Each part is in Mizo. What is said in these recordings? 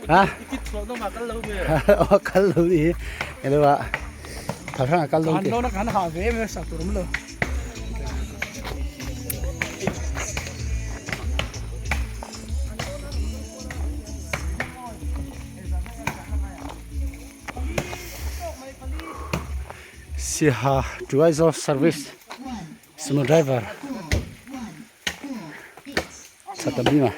Ha aw kal lo ni elo a thalhrang a kal lo ti kan ha ve me sa turum lo Siaha Tuaizawl service sumo driver Chhatabima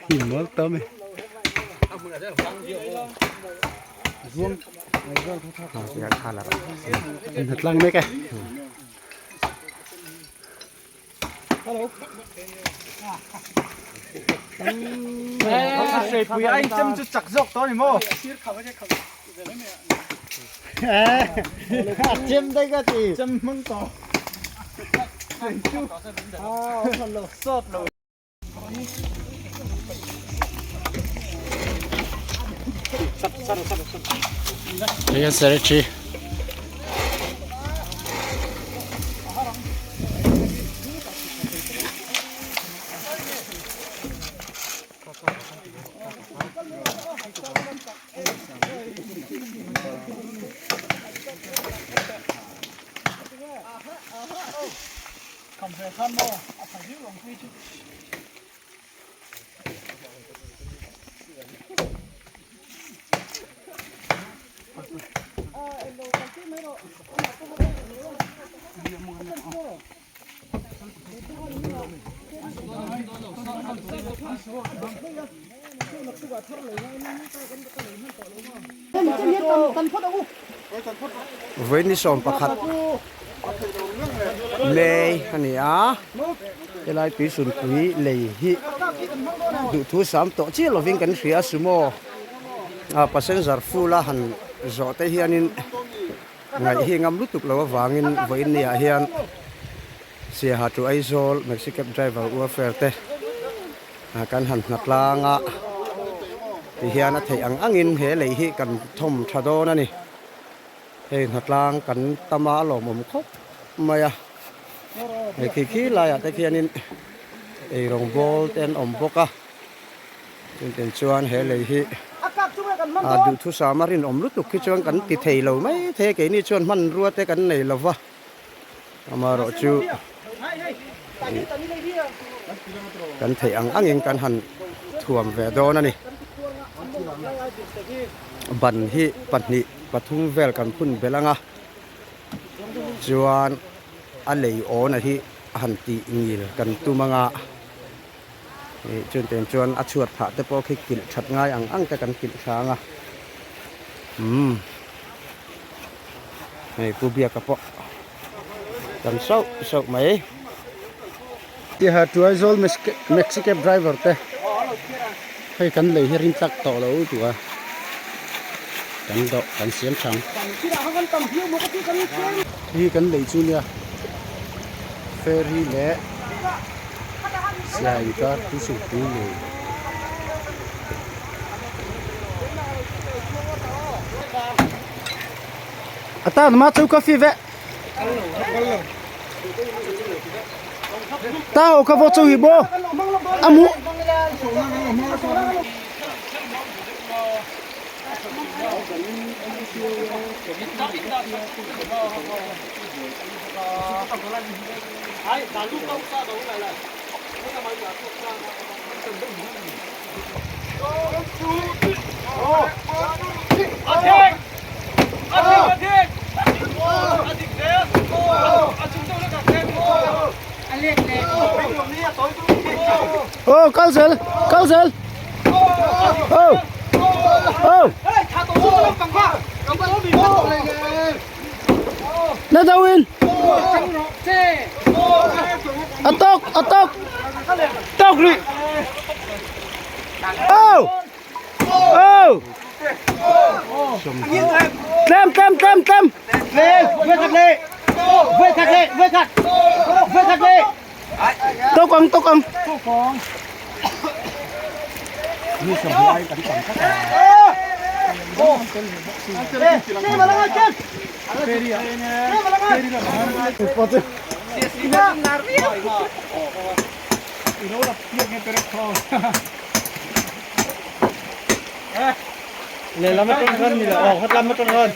hi mawl ta mai hnatlang mek e. Hreipui a inchem chu chak zawk tawh a ni maw? A chem daih ka ti. Chem hmang tawh. Sawt lo. Hei an secretary. Vawiin 11 May a ni a helai tuisunpui lei hi duhthu sam tawh chiah lovin kan hria sumo ah passenger full a han zawh te hianin ngaih hi ngam lutuk lo avangin vawiin ni ah hian Siaha to Aizawl maxi cab driver welfare te kan han hna tlang a tihian a theih ang angin he lei hi kan thawm tha dawn a ni hei hnatlang kan tam a a lawmawm khawp mai a hei khi khi laiah te khianin eirawng bawl te an awm bawk a chutiang chuan he lei hi a duhthusam a rinawm lutuk hi chuan kan ti thei lo mai thei a keini chuan hmanrua te kan nei lo va. Amaherawh chu kan theih ang angin kan han thuam ve dawn a ni. Ban hi pahnih pathum vel kan phun belh ang a, chuan a lei awna hi a han tih ngil kan tum ang a, ih chutiang chuan a chhuat phah te pawh khi kilh that ngai ang ang te kan kilh thla ang a, umm. Hei pu biaka pawh tam sauh sauh mai. Tiha Tuaizawl Maxi cab driver te hei kan lei hi rin tlak tawh lo tu a kan dawh kan siam thang hi kan lei chu nia ferry leh siai inkar tuisukpui lei. Ata ma chu coffee ve. Ta ho ka vo chu hi bo. Amu. Ô kal zel kal zel ô ô na do in a tawk a tawk tawk rih ô ô tlem tlem tlem tlem tawk ang tawk ang Lehlam atang khan ni lo aw khatlam atang khan.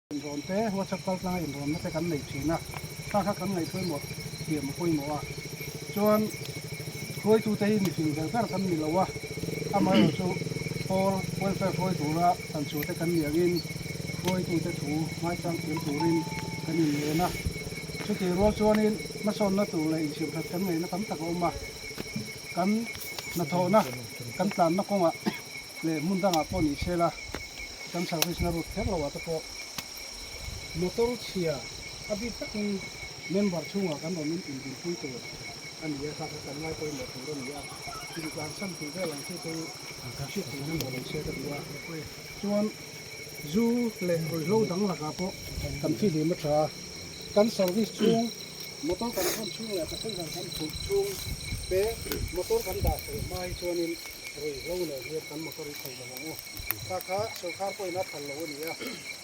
Inrawn te, WhatsApp kal tlanga inrawnna te kan nei thin a, kha kha kan ngaihpawimawh thiam a pawimawh a. Chuan hruaitute hi mifing ber ber kan ni lo a, amaherawh chu pawl welfare hruai tura kan chhuahte kan nih angin hruaitute thu ngaichang thiam turin kan inlen a. Chutih rual chuanin hmasawnna tur leh insiamthat kan ngaihna tam tak a awm a, kan hnathawhna kan tlanna kawngah leh hmun dangah pawh ni sela, Kan service na rut kher lo ah te pawh motor chhia a bik takin member chhungah kan rawn in indinpui tur a ni a, kha kha kan ngai pawimawh tur a ni a, intlan san tih vel ang chi te hi hriat tur hi rawn awm se ka duh a. Chuan zu leh ruihhlo dang lakah pawh kan fihlim a tha a, kan service chhung motor kan hawn chhung leh passenger kan phurh chhung te motor kan dah fel hma hi chuanin ruihhlo nen hian kan motor hi khawih lo ang u. Kha kha sorkar pawhin a phal lo a ni a,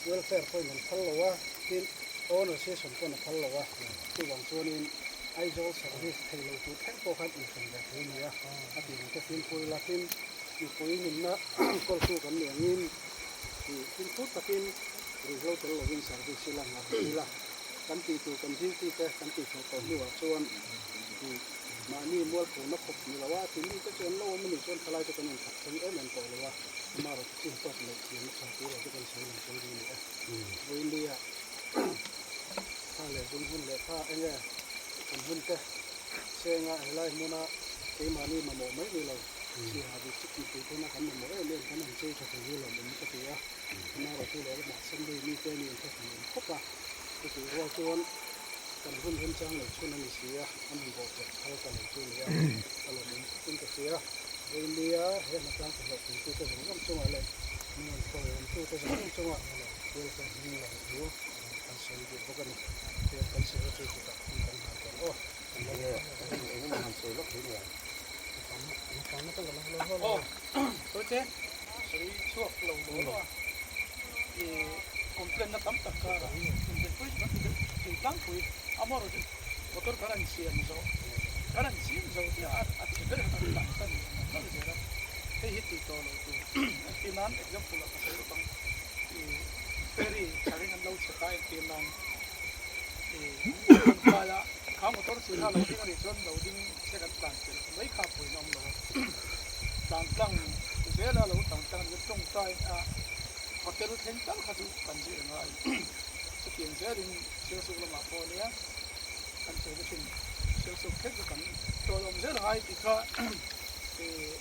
welfare pawhin an phal lo a, tin owner session pawhin a phal lo a, chuvang chuanin Aizawl service thei lo tur thleng pawh khan inhrem ve thei a ni a, a tih ang te fimkhur ila tin mipui nunna kawltu kan nih angin fimkhur takin ruihhlo tel lovin service ila nghah thei ila, kan tih tur kan duty te kan tih fel tawh hnuah chuan Mahni mualphurna khawp ni lo a, ti mite chu an lo awm a nih chuan thalai te kan inthak thleng em em tawh lo a, amaherawh chu chin tawk loh thiam a tha tur lo chu kan sawi lang sawi duh a ni e. Vawiindia kha leh zung hun leh kha eng nge kan hun te senga helai hmuna keimahni mamawh mai ni lo Siaha district mipui tena kan mamawh em em kan han chei tha thei hi lawmawm ka ti a, amaherawh chu lehlamah assembly mite ni inthlahrun awm khawp a, chutih rual chuan Kan hun remchang lo chhun a ni si a, an han bawh chawp phal ta lo chu a ni a, a lawmawm khawpin ka hria. Vawiinlia he hnatlang ka hlawhtlintu te zawng zawng chungah leh min rawn tawihawmtu te zawng zawng chungah welfare hming lo thu kan sawi duh bawk a ni. Chuan kan secretary kutah hun kan hlan tawh ang aw. Engemaw han sawi lawk thei nia. Sawi chhuak lo dawn a, i complaint na tam tak kar ah invenpui chu kan ti deuh thei tlangpui amaherawh chu motor kan han siam zawh kan han siam zo chiah a a chhe ber kha kan tlan san nawlh nawlh zel a, hei hi tih tawh loh tur entir nan example ah ka sawi lawk ang i ferry charing an lo chhe ta entir nan i kan kai a kha motor chi kha lo ding a nih chuan lo ding se kan tlan tel mai kha pawhin a awm lo a. Tlan tlang zela lo tlan tlang ania tawngtai a hotel thleng tal kha chu kan zir ngai chutiang zelin Sialsuk lamah pawh ania kan sawi na thin Sialsuk thleng chu kan tawlawm zel angai tih kha ih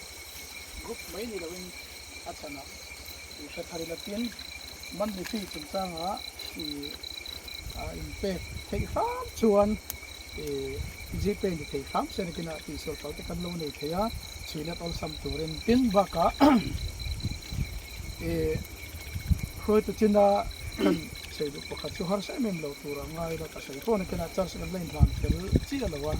Group mai ni loin a chhanah i hre thar ila tin monthly fee chungchanga i inpek theih hram chuan i Gpay ni thei hram se nakinah tihsual palh te kan lo nei thei a, chhui let awlsam turin tin bakah i hruaitu china kan sawi duh pakhat chu harsa em em lo tur a ngai la ka sawi fo nakinah charge kan la inhlan fel chiah lo a.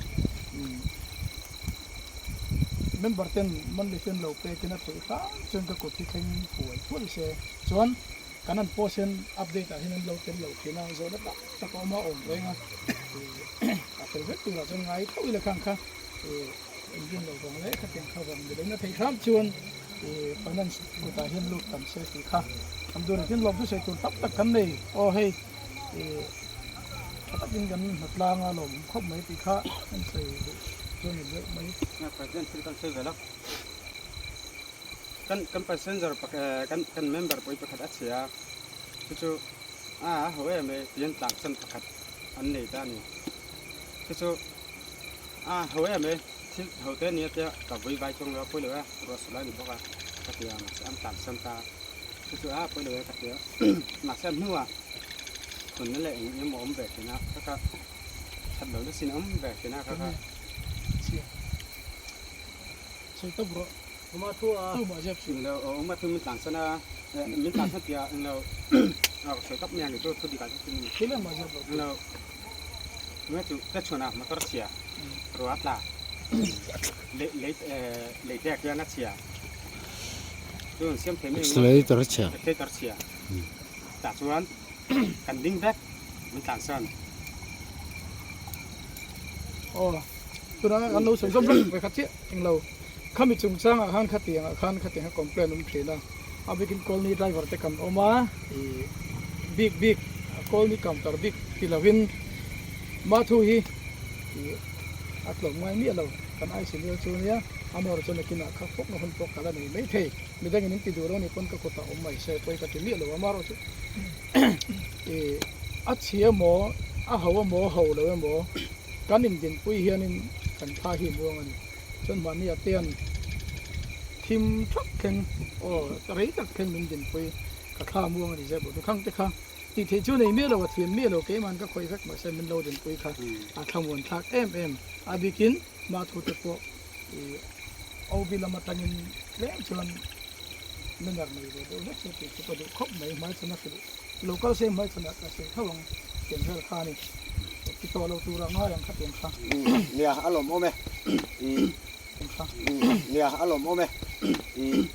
Member ten monthly fee an lo pek in a theih hram chuan ka kut hi thleng huai huai se chuan kan an post hian update ah hian an lo tel lo thin a zawhna tak tak a awm a awm reng a a fel vek turah chuan ngai tho ila khang kha engrin lo vang leh khatiang kha vang ni loin a theih hram chuan finance kutah hian lut tam se tih kha kan duh reng lawm chu sawi tur tam tak kan nei aw hei Tha takin kan hnatlang a lawm khawp mai tih kha kan sawi duh chuan ni deuh mai. President thil kan sawi ve lo. Kan kan passenger kan kan member pawh hi pakhat a chhia a, chu chu a ho em e tiin tlang chan pakhat an nei ta a ni. Chu chu a ho em e thil ho te nia tia ka vui vai chuang lo a pawi lo e ruah sulh a ni bawk a ka ti a mahse an tlan san ta a. Chu chu a pawi lo e ka ti a mahse a hnuah Tunna leh eng emaw awm ve thin a ka kha that lo na sin awm ve thin a ka kha. Englo awm a thu min tlansan a min tlansan tih ah englo a sawi tawp mai ang chu thu dik ah chuan englo tunge chu ka chhuan a motor chhia ruah a tla lei lei lei tek hian a chhia chu an siam thei mai accelerator chhia. Tah chuan kan ding vek min tlan sawn. Aw tuna kan lo sawi zawm vek ve khat chiah englo khami chungchangah khan khatiang ah khan khatiang kha complaint awm thin a a bikin colony driver te kan awm a ih bik bik colony counter bik ti lovin mathu hi ih a tlawm ngai miah lo kan ai senior chu nia amaherawhchu chu nakinah kha fawkna hun pawh ka la nei maithei. Midangin in ti duh lo ni pawn ka kutah awm mai se pawi ka ti miah lo a marawh chu ih a chhi emaw a ho emaw ho lo emaw kan indinpui hianin kan thla hi muang a ni chuan mahni ah te hian thim thak thleng aw rei tak thleng min dinpui ka thla muang a ni zep lo khang te kha tih theih chu nei miah lo a thiam miah lo keimah ka khawih vek mahse min lo dinpui kha a thlamuan thlak em em a bikin Mathu te pawh ih OB lam atangin tlem chuan manner nei ve deuh hlek se tih chu ka duh khawp mai hmaichhan a hrilh lo kal se hmaichhan ah ka sawi tho ang tiang vel kha a ni ti tawh lo tur ah ngai ang kha tiang kha. Nia a lawm awm e ih nia a lawm awm e ih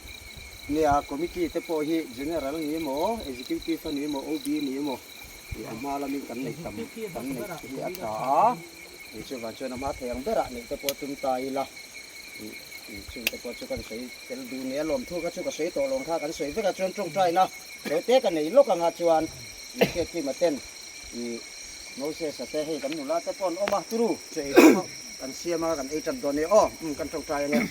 nia committee te pawh hi general ni emaw executive a ni emaw OB ni emaw ih a hma lamin kan neih tam kan neih hi a tha a. Ih chuvang chuan a hma thei ang berah neih te pawh tum ta ila ih ih chung te pawh chu kan sawi tel duh nia lawmthu kha chu ka sawi tawh lo kha kan sawi vek a chuan tawngtaina sawi te ka nei lawk anga chuan ih hriat kima ten ih Moses a te hei kan nula te pawh an awm a turu chu ei pawh kan siam a kan ei tan dawn nia aw um kan tawngtai ange.